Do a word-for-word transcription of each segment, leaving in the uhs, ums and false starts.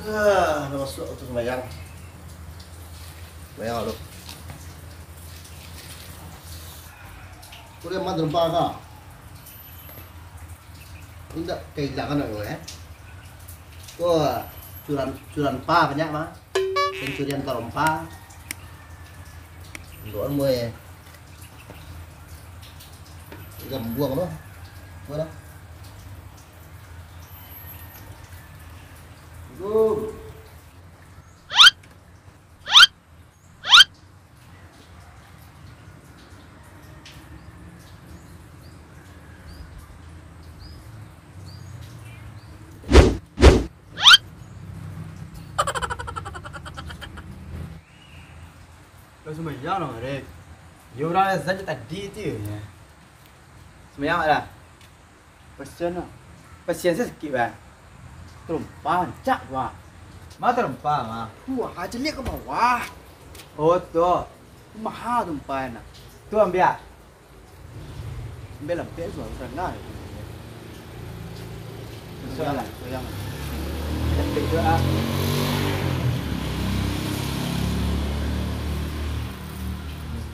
Ah, lah masuak wakatu sumbayang. Sumbayang dulu. Kuliah mah terlupa ka? Indak kailangan aku, eh. Ko curan, curan pa banyak mah. Pencurian tarompa. Doan boy. Gambuang tu. Apa dah? Assalamualaikum. Lah sumbayang lah, Rek. Yo, urang azan je tadi tu, yo. Sumbayang lah. Pasian lah. Pasian sakik, bah. Tarompa, rancak tu, bah. Ma tarompa, ma? Wah, caliak ka bawah. Oh, tu. Maha tarompa, nak. Tu ambiak. Ambiak lah, ambiak suah, lah. Suah lah, suah lah. Ambiak tu, ah.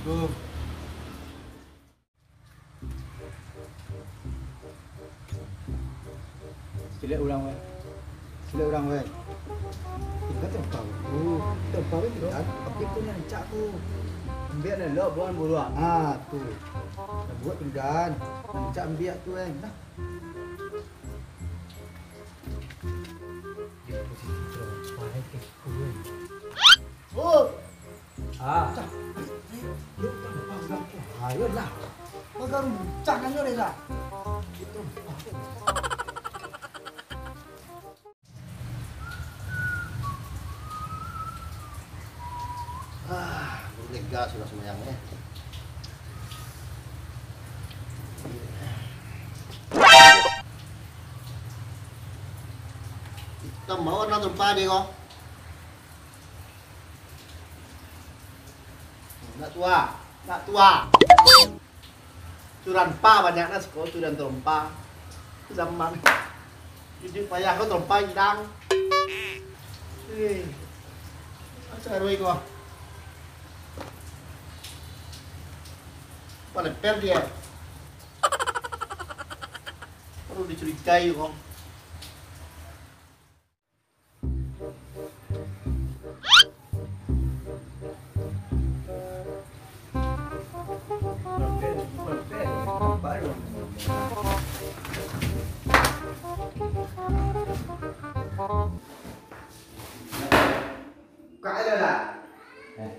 Assalamualaikum. Silek urang, weh. Silek urang, weh. Tingga tarompa, weh. Oh, tarompa, weh, tingga. Tapi tu nan rancak tu. Ambiak nan elok, buang buruak. Ah, tu. Nan buruak tingga. Nan rancak ambiak tu, weh. Nah. Di posisi tarompa, weh, kayak gitu, weh. Oh. Ah. Cah. Ayolah. Bagaruncang ajo deh, Cah. Ah, baru lega sudah sumbayang, eh. Hitam bawah lah tarompa deh, kau. Nak tua, nak tua. Curan pa banyak nan siko, curan tarompa. Zaman. Iduik payah ko, tarompa ilang. Eh. Acaroi ko. Paleper dia. Perlu dicurigai ko. Buka aja lah. Eh.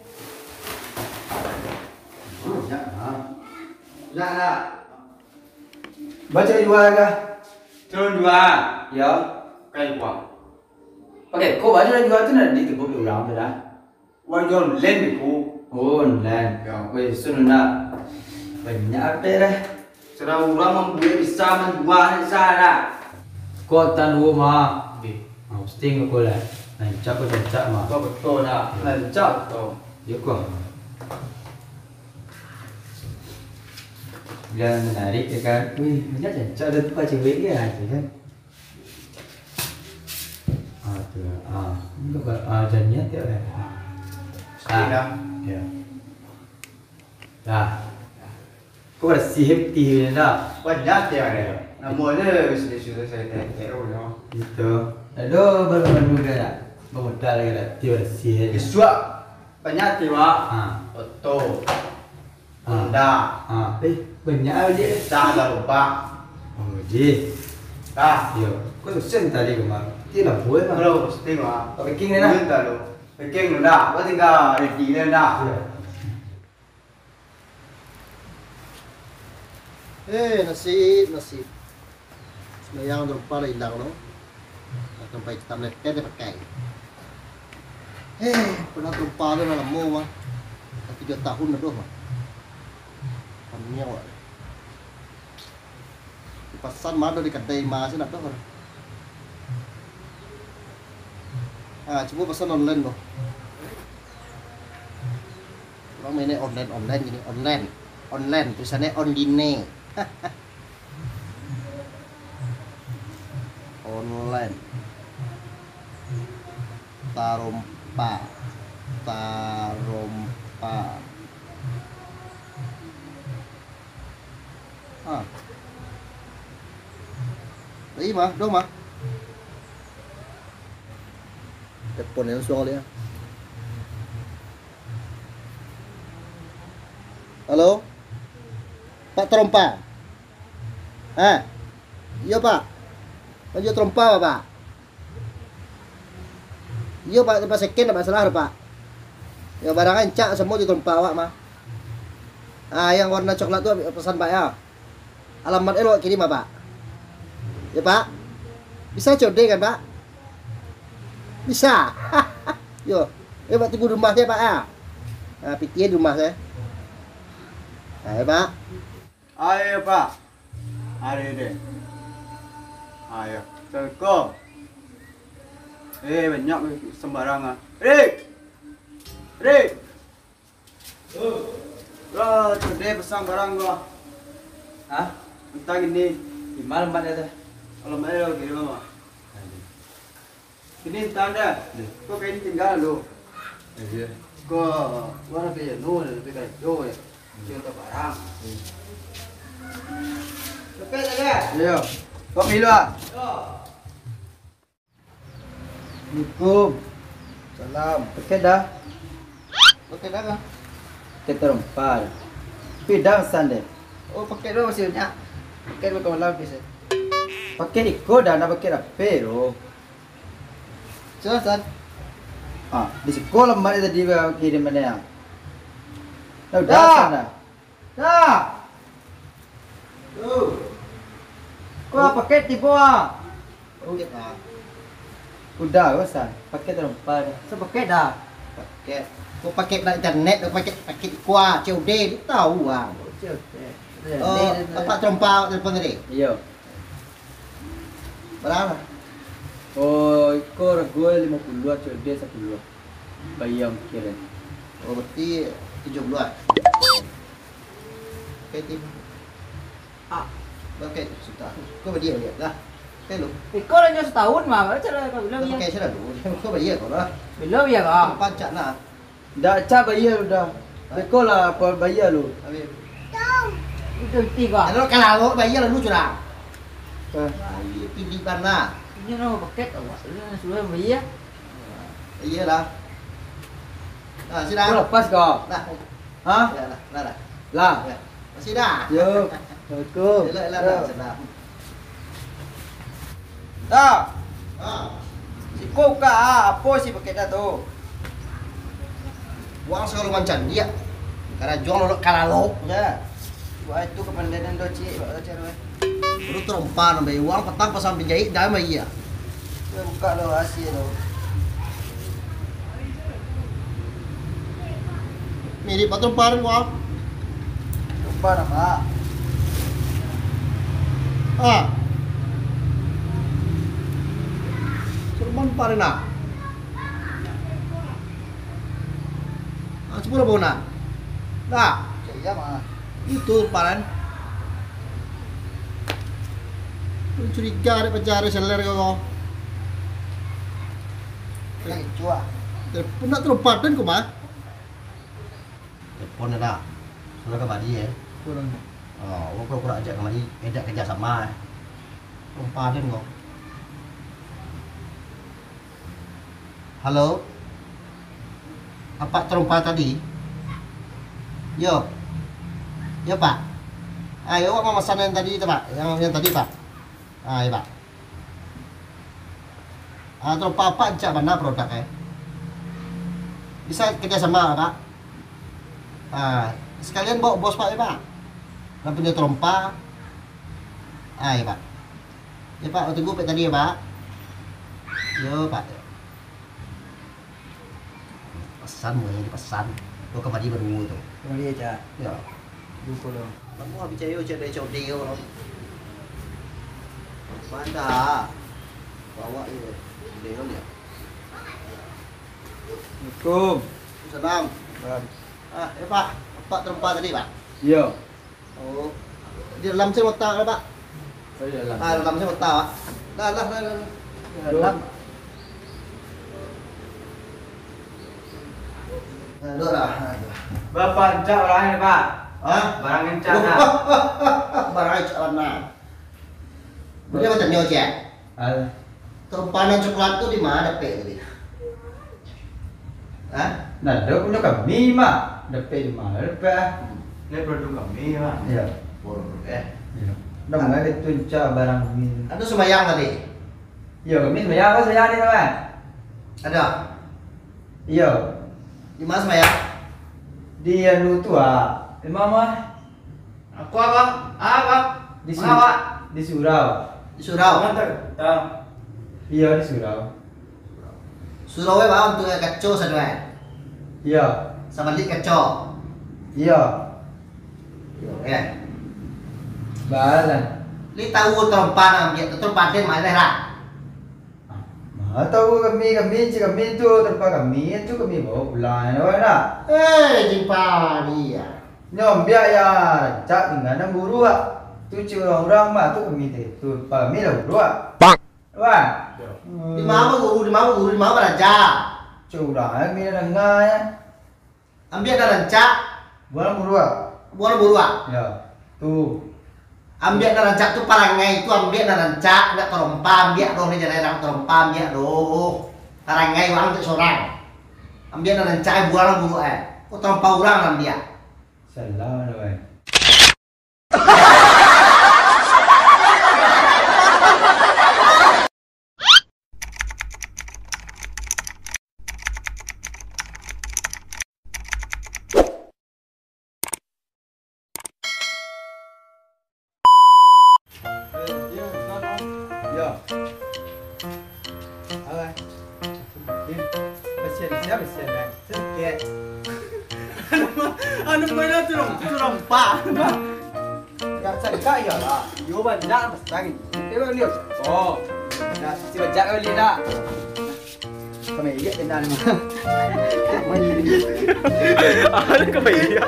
Nak, ha? Nak, nak. Baco jua kah? Turun jua. Yo. Kai kuang. Pakai ko baco jua tu nak ditebuk urang tu dah. Wan jua online ko. Oh, online. Yo. Weh, sun nak. Banyak apa dah. Surang urang mambuek bisa manjua bisa dah. Ko tan wo mah. Deh. Ah, posting ko lah. Rancak ko rancak mah. Ko betul dah. Rancak betul. Yo ko. Bilang menarik ya kan. Wih, banyak rancak dah tu cewek dia aja kan. Ah, tu. Ah, ini bukan, ah, janiah tiap hari. Ah, ya. Dah. Kau bersih putih ni dah. Banyak tiap hari. Nama dia sudah-sudah saya tengok. Gitu. Aduh, baru-baru dah. Modal lagi dah. Tiap bersih. Isuak banyak tiap. Ha. Oto. Ha. Honda. Ha. Eh, banyak aja. Dah lah lupa. Oh, ji. Dah. Yo. Kau sen tadi kemar. Ti lah buat lah. Kalau posting lah. Packing ni lah. Belum tahu. Packing lu dah. Kau tinggal ready dia dah. Yo. Eh, nasib, nasib. Sumbayang tarompa lah ilang tu. Sampai kita melepen dia pakai. Eh, pernah tarompa tu lah lama mah. Dah tiga tahun dah tu mah. Paniang awak. Di pasar mah ado, di kadai mah, sia nak tahu. Ah, cubo pasan online tu. Urang mainnya online, online gini, online. Online, tulisannya ondine. Online. Tarompa. Tarompa. Ah. Lai mah, doh mah. Telepon yang suang dia. Halo? Pak Tarompa? Eh? Iyo, Pak. Manjual tarompa, Pak? Iyo, Pak, tarompa seken, ndak masalah, Pak. Yo, barang rancak samo jo tarompa awak mah. Ah, yang warna coklat tu pesan, Pak, yo. Alamat e lo kirim, Pak. Yo, Pak. Bisa C O D kan, Pak? Bisa. Yo. Yo, Pak, tunggu di rumah sajo, Pak, yo. Ah, pitih di rumah sajo. Ah, yo, Pak. Ayo, Pak. Ari deh. Ayo, Assalamualaikum. Eh, banyak sembarang ah. Rik! Rik! Lah, tu deh pasang barang gua. Hah? Entah gini. Di mana tempatnya tu? Kalau main lagi lama. Kini entah dah. Kok kain tinggal lu? Iya. Kok gua lebih jenuh, lebih kacau ya. Dia tak barang. Cepet aja. Iya. Kok milu ah? Yo. Assalamualaikum. Salam. Paket dah? Paket dah kah? Paket tarompa. Pidang san deh. Oh, paket dah masih banyak. Paket berapa malam bisa? Paket iko dah, nak paket apa tu? Sudah, San. Ah, di siko alamat tadi kirim mana ya? Dah, dah, San dah. Dah. Yo. Kau paket tibo ah. Paket ah. Udah, San. Paket tarompa dah. Sapaket dah. Paket. Kau paket nak internet, kau paket, paket kuah, C O D, dia tahu ah. Oh, C O D. Oh, Pak Tarompa telepon tadi? Iyo. Bara? Oh, iko rago limo puluah, C O D sapuluah. Bayia ongkir. Oh, berarti tujuah puluah. Oke, tim. Ah. Oke, sudah. Kau bayia, bayia lah. Oke, lu. Iko lah nyo satahun mah, baru cara kau bilang. Oke, sudah lu. Kau bayia kau lah. Bilo bayia kau? Pacak nah. Ndak, cak bayia lu dah. Beko lah, apa bayia lu? Habis. Udah henti kau. Kalau kalalok bayia lalu curang. Ah. Bayia pilih warna. Ini nama paket awak. Ini sudah bayia. Iyalah. Nah, sudah. Kau lepas kau. Nah. Hah? Ya, lah, lah, lah. Lah. Ya. Masih dah. Yo. Assalamualaikum. Elok, elok, yo. Dah, sudah. Dah. Ha. Siko buka ah, apo isi paket dah tu? Uang sagalo macam dia. Karajo lolok kalalok. Ya. Buat itu kependenan do, cik, buat macam mana? Perut terompa nambah uang, petang pasang penjahit, dah mah iya. Buka lo, asia lo. Mirip patron paran gua. Coba dah, Pak. Ah. Serban paran ah. Ah, sepuluh bonan. Dah. Iya, Pak. Itu paran. Curiga ada pacar seller kau. Yang itu ah. Telepon nak terompa den kau mah. Telepon dah. Sudah kamari eh. Kurang. Oh, kau kurang ajak kamari, ajak kerja sama eh. Terompa den kau. Halo? Apak terompa tadi? Yo. Yo, Pak. Ayo, awak mamasan yang tadi tu, Pak. Yang, yang tadi, Pak. Ah, yo, Pak. Ah, terompa Apak rancak bana produk, eh. Bisa kerja sama, Pak. Ah, sekalian bawa bos, Pak, yo, Pak. Nan punyo terompa. Ah, yo, Pak. Yo, Pak, tunggu Apak tadi, yo, Pak. Yo, Pak. Pasan, mulai dipasan. Kau kamari baru tu. Kamari aja. Ya. Buku lo. Kamu habis cayo cek dari cek Odeo lo. Mantap. Bawa je. Odeo ni. Assalamualaikum. Salam. Salam. Ah, eh, Pak. Apak terompa tadi, Pak? Iya. Oh. Di dalam sih otak, Pak? Oh, iya, dalam. Ah, dalam sih otak, Pak. Dah, dah, dah, dah. Dalam. Aduh lah. Bapak rancak barang ni, Pak. Hah? Barang rancak, nak. Barang rancak lah, nak. Bia batanyo, Cek. Al. Terompahan coklat tu di ma dapek tadi? Hah? Nah, ado punyo kami, Mak. Dapek di ma dapek, ah? Ini produk kami, Mak. Iyo. Produk, eh. Iyo. Ado mangko itu rancak barang kami. Ado sumbayang tadi? Iyo, kami sumbayang, apa sumbayang ni, Mak? Ado. Iyo. Di ma sumbayang? Di anu tu, ah. Di ma, Mak? Aku apa? Apa? Di su-, Mangapa? Di surau. Di surau? Mantap. Tahu. Iyo, di surau. Surau e, Bang, untuak kaco sado e. Iyo. Sabalik kaco. Iyo. Iyo, eh. Balan. Lai tahu terompahan ambiak tu, terompahan den maleh lah. Ma tahu kami, kami, cek kami tu, terompahan kami tu kami bawa pulang, yo, nak? Eh, Jin Padi, ah. Nyo ambiak yo rancak, tingga nan buruak. Tu cek urang-urang mah, tu kami tu, terompahan kami lah buruak. Pak. Wah. Di ma baguru, di ma baguru, di ma baraja? Cek urang, eh, kami danga, yo. Ambiak nan rancak. Buang buruak. Buang buruak. Yo. Tu. Ambiak nan rancak tu parangai tu, ambiak nan rancak, ndak tarompa, ambiak doh ni, jan urang tarompa, ambiak doh. Parangai urang tu surang. Ambiak nan rancak, buang buruak, eh. Kok tarompa urang ambiak. Salah lah, weh. Yo. Alah. Kasian, siapa kasian, eh? Sakik. Anu, anu, mainan tu dong, tu dong, pak. Dak sangka iyo lah. Iyo banyak pasang. Tengok ni. Oh. Dah, si bajak kau lihat dah. Kau main lihat kena ni. Main lihat. Ada kau main lihat.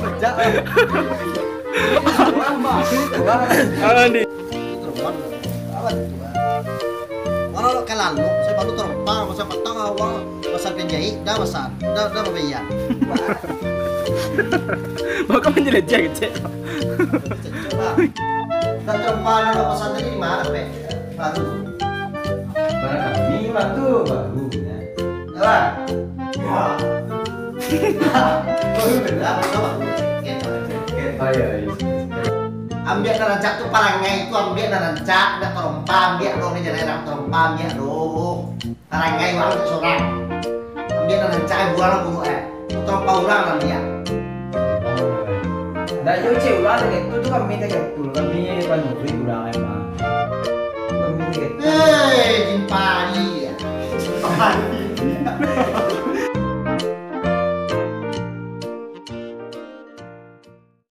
Bajak. Alah ni. Terompah. Awan tu, ah. Urang lo ka lalok, sia baru terompah, sia patang awak, pasal penjahit, dah pasal, dah, dah babayia. Baka manjelejeh kecek. Cek, cek lah. Dah terompah, dah pasal tadi di ma, Pek? Baru. Barang kami mah tu baru, ya. Alah. Ya. Baru benar, apa? Ayo, ayo. Ambiak nan rancak tu parangai tu, ambiak nan rancak, ndak tarompa, ambiak doh ni, jan urang tarompa, ambiak doh. Parangai urang tu surang. Ambiak nan rancak, buang lah buruak, eh. Tarompa urang lah ambiak. Ndak yo, cek urang tu, tu kami tu, tu kami panuruik urang emang. Kami tu. Hei, Jin Padi, ya. Jin Padi.